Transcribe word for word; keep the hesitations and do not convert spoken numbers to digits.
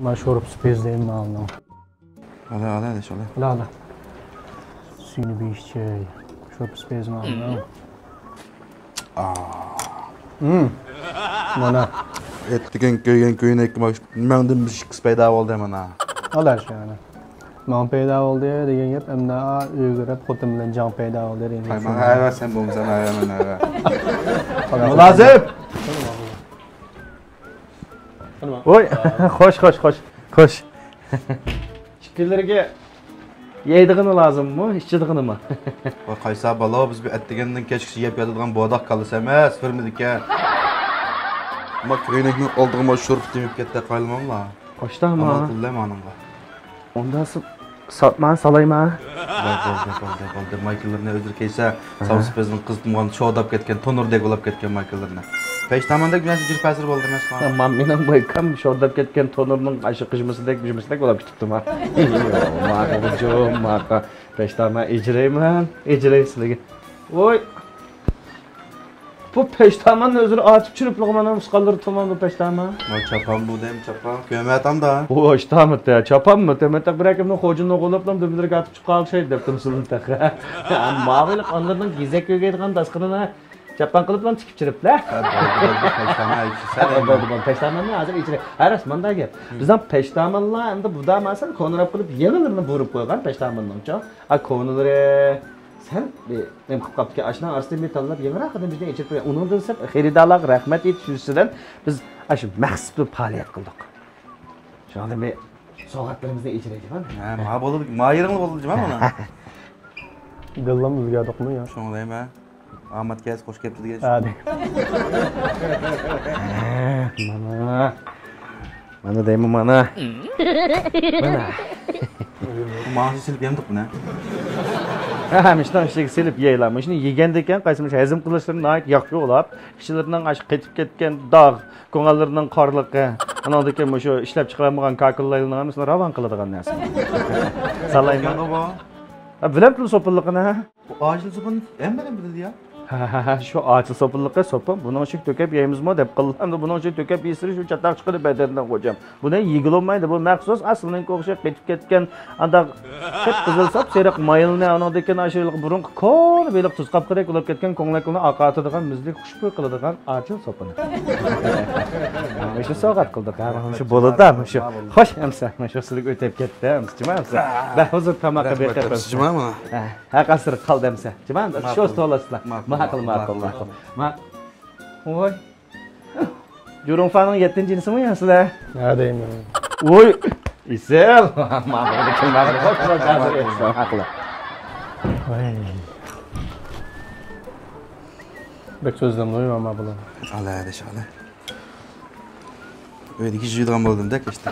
مانا شورپىسى بەزدەيمەن ماڭا. ئالا، ئالا، ئالا، شۇلا. ئالا، ئالا. سۈيىنى بېيىشچەي. شورپىسى بەزمەڭ. مانا. ئەتىگەن كۆيگەن كۆينەككە مانا مەڭدىن بىر ئىككىسى پەيدا بولدى مانا. ئالا شۇ يەنە. ماڭا پەيدا بولدى دېگەن گەپ، ئەمدى ئۆيگە كىرىپ خوتۇن بىلەن جەڭ پەيدا بولدى دېگەن گەپ. ماڭا ھەۋە، سەن بولمىساڭ ھەۋە، مەن ھەۋە. مۇلازىم! ۋوي، خوش، خوش، خوش، خوش. ئىككىلىرىگە يەيدىغىنى لازىممۇ، ئىچىدىغىنىمۇ؟ ۋاي قايسا بالا، بىز بىر ئەتىگەندىن كەچكىچە يەپ ياتىدىغان بوداق كاللىسى ئەمەس، فېرمىدىكەن. ما كۆينەكنىڭ ئالدىغا ما شورپا تېمىپ كەتتى، قايلىماڭلار. قوشتاما. ئامال قىلدى مانىڭغا. ئۇنداق ساتما سالايما. بولدى، بولدى، بولدى، بولدى. مايكىلىرنى ئۆزلىرى كىيسە، سامسا بېزىنىڭ قىزىتمىغان شوداپ كەتكەن تونۇردەك بولاپ كەتكەن مايكىلىرنى. پەشتاماندەك بىر نەرسە جىر پەسىر بولدى ئەمەسما؟ مانا مېنىڭ مايكام شوداپ كەتكەن تونۇرنىڭ ئاشۇ قىژمىسىدەك، بىژمىسىدەك بولاپ كېتىپتىما. ماقا غۇجۇم، ماقا. پەشتاما ئېجىرەيمەن، ئېجىرەي سىلىگە. ۋوي. بۇ پەشتاماننى ئۆزىنى ئاتىپ چۈشۈرۈپلىغۇ مانا ئۇسقاللىرى تۇمان بۇ پەشتامان. ۋاي چاپان بۇ دەيمۇ چاپان. كۆمەتامدا. ۋوي ئاشتامىتى، چاپانمۇ، تۆمەتەك بىر ئەكىمنىڭ خوجىنىنى غوللاپلا دۈملىرىگە ئاتىپ چىققان ئوخشايدۇ دەپتىم سىلىنى تېخى. ماۋىلىق ئانىلىرىنىڭ گېزەك كۆگەيدىغان داسقىنىنى چاپان قىلىپلا تىكىپ چۈرۈپلە. ھە، بولدى، بولدى، بولدى، پەشتامان ئەيتىشى سەل. ھە، بولدى، بولدى، پەشتاماننى ھازىر ئېچىرەي. ھە، راست مۇنداق گەپ. بىزنىڭ پەشتامانلار ئەمدى بۇدا ماسەن كونىراپ قىلىپ يېڭىلىرىنى بۇرۇپ قويغان پەشتاماننىڭچۇ. ئا، كونىلىرى. سەن، ئى، نېمە قىلىپ قاپتىكەن؟ ئاشۇنىڭ ئارىسىدا مېتاللاپ يېڭىراق ئادەم بىزدىن ئېچىپ قويغان. ئۇنىڭدىن سىرت خېرىدارلارغا رەھمەت ئېيتىش يۈزىسىدىن بىز ئاشۇ مەخسۇس بىر پائالىيەت قىلدۇق. شۇنىڭدىن بىر سوۋغاتلىرىمىزنى ئېچىرەيلى، ھە؟ ھە، ما بولىدۇ، ما يېرىڭلا بولىدۇ، جۇما مانا. گاللام ئۆزگەردۇقمۇ يا؟ شۇڭا دەيمەن. ئامەت كەس، خوش كەپتۇ دېگەن. ھە، دەي. مانا. مانا دەيمەن، مانا. مانا. ماڭا سېلىپ يەمدۇق بۇنى. ھە، مۇشۇنىڭ ئىچىگە سېلىپ يەيلا. مۇشۇنى يېگەندىن كېيىن قايسى مۇشۇ ھەزىم قىلىشلىرى ناھايىتى ياخشى بولاپ، ئىچلىرىنىڭ ئاشۇ قېتىپ كەتكەن داغ، كۆڭۈللىرىنىڭ قارلىقى، ئانىڭدىن كېيىن مۇشۇ ئىشلەپ چىقىرالمىغان كاكىللايلىنىڭ ھەممىسىنى راۋان قىلىدىغان نەرسە. سالايمەن. ھە، بىلەمتىلا سوپۇنلۇقىنى، ھە؟ بۇ ئاچىل سوپۇن ھەممىنى بىلىدۇ يا. ھە، ھە، ھە، شۇ ئاچىل سوپۇنلۇقى سوپۇن. بۇنىڭ ئىچىگە تۆكۈپ يەيمىزمۇ دەپ قىلدى. ئەمدى بۇنىڭ ئىچىگە تۆكۈپ يېسىلى شۇ چاتاق چىقىدۇ بەدەندىن خوجام. بۇنى يېگىلى بولمايدۇ. بۇ مەخسۇس ئەسلىنىڭكى ئوخشاپ قېتىپ كەتكەن ئانداق قىپقىزىل ساپسېرىق مايلىنى، ئانىڭدىن كېيىن ئاشۇ بۇرۇنقى كونا بېلىق تۇز قاپىقىدەك بولۇپ كەتكەن كۆڭلەكلىنى ئاقارتىدىغان مۈزلۈك خۇشبۇي قىلىدىغان ئاچىل سوپۇنى. مۇشۇ سوۋغات قىلدۇق. ھە، مۇشۇ بولىدۇ، مۇشۇ. خوش، ئەمسە، مۇشۇ سىلىگە ئۆتۈپ كەتتى، ئەمسە، جۇما ئەمسە. بە، ھۇزۇر تاماققا بېقىپ. جۇما مانا. ھە. ھە، قەسىر قالدى ئەمسە. جۇما، شۇ توۋلاشلا. ماقۇل، ماقۇل، ماقۇل. ما-، ۋوي. جۇرۇڭفانىڭ يەتتىنچى يىلىسىمۇ يا سىلەر؟ ھە دەيمەن. ۋوي. ئېسىل. ماقۇل، ماقۇل. ۋاي. بەك سۆزلەمدۇ ما بۇلار. ئالا، دەش ئالا. ئۆيدىكى يۇيىدىغان بولدۇم-دە كەچتە.